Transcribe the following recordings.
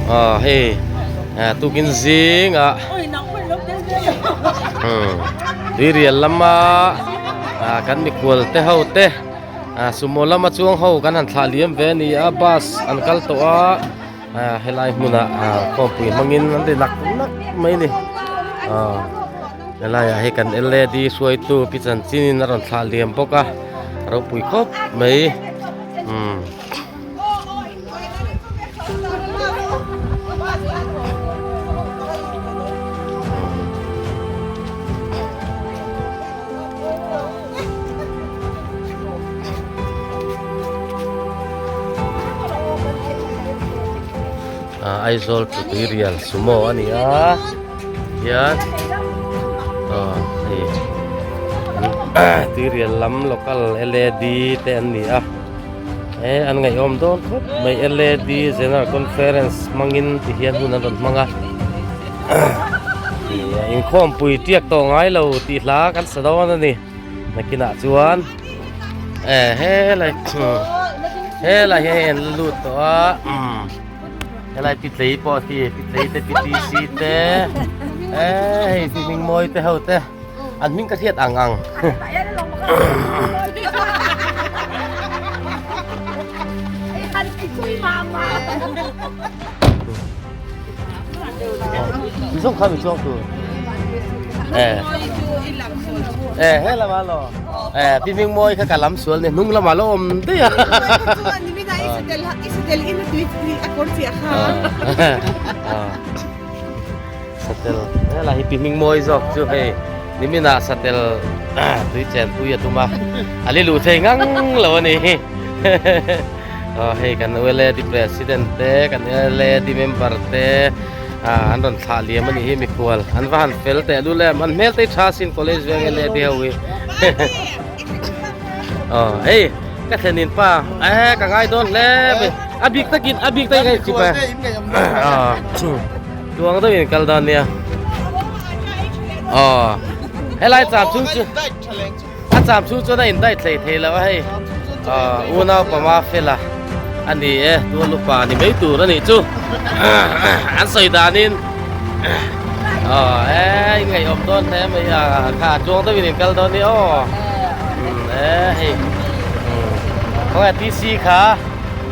Aw hei tukin zingah tuirial lama kan mikhual te ho te sumo lama chuang ho kan han thlah liam ve a ni a bus an kal tawh a helai hmunah khawmpui hmangin an ri nak nak mai a ni aw helaiah hei kan lad hruaitu pi chanchin in a rawn thlah liam bawk a ropui khawp mai umm. Aizawl chu tuirial sumo a ni a hian aw hei tuirial lam local lad te an ni a. E an ngaihawm dawn khawp mai lad general conference hmangin ti hian hun an rawn hmang a inkhawmpui tiak tawh ngai lo tih hla kan sa dawn a ni nakinah chuan e helai helai hi hei an la lut tawh a helai pi tlei pawh hi pi tlei te pi tc te e hei pi hmingmawi te ho te. An hming ka hriat ang ang. Zong kha mi chuang tu. Eh. Eh, he lama lo. Eh, pi ming moi kha ka lam sual ni hnung lama lo om te a. Satel helai hi pi hming mawi zawk chu hei niminah satel tui chen pui a tum a a li luh thei ngang lo a ni aw hei kan ULAD president te kan ULAD member te ah an rawn thlah liam a nih hi mikhual an va han fel teh lul em an hmel te hi tha sin college veng ULAD ho hi aw hei ka thlen in pa eh ka ngai dawn hle mai a bik takin a bik takin ka inchip a Tuang deuh in kal dawn nia. Aw. Helai cham chung chu a cham chung chuan a in dai thlei thei lo a hei. Aw unau pama fela a ni e tual upa ni mai tur a nih chu. An sawi danin aw e in ngaihawm dawn hle mai a kha tuang deuh in in kal dawn nia aw. E hei. Khawnge TC kha.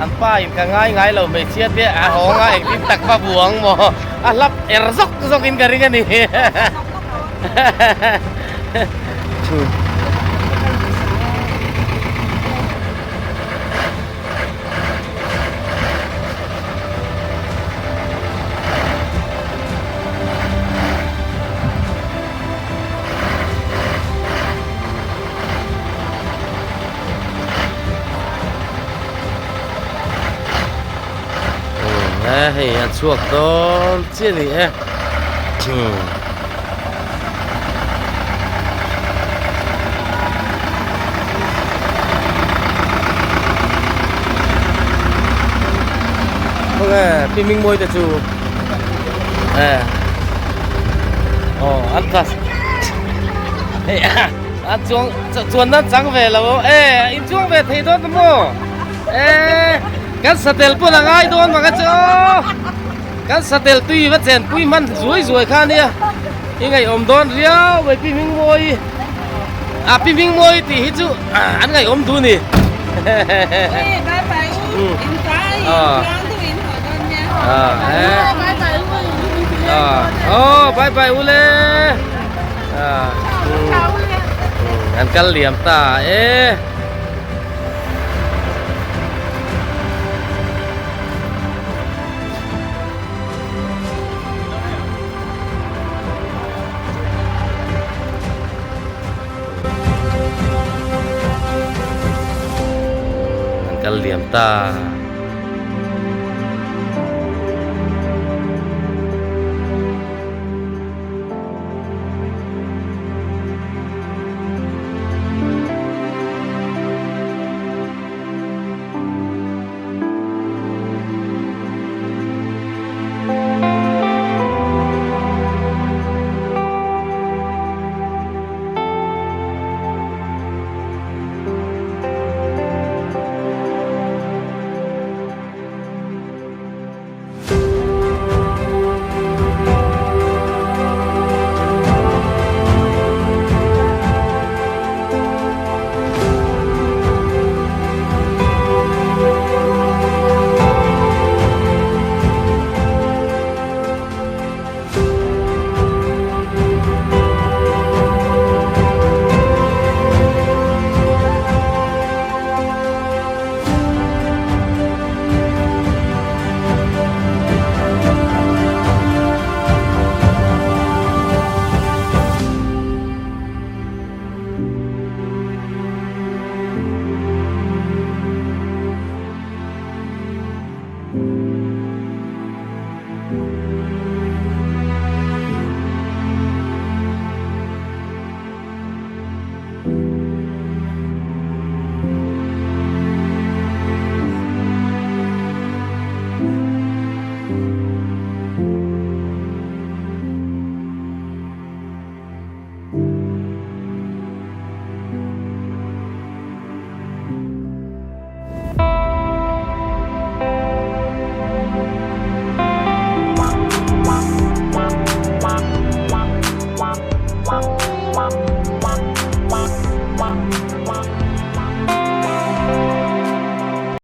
An pa in ka ngai ngai lo hmeichhia te a hawng a engtin tak va buang maw a hlap er zawk zawk in ka ring a ni. Umm hei a chhuak dawn chiah a ni e umm. Khawnge pi Mingmawi te chu e aw an class hei a chuang chuan nan chang ve lo e in chuang ve thei dawn ta maw e kan satel pawn a ngai dawn maka chu kan satel tui va chen pui hman zuai zuai kha nia i ngaihawm dawn riau mai pi hming mawi a pi hming mawi tih hi chu an ngaihawm duh ni oh bye bye ule An kal liam ta e. An kal liam ta.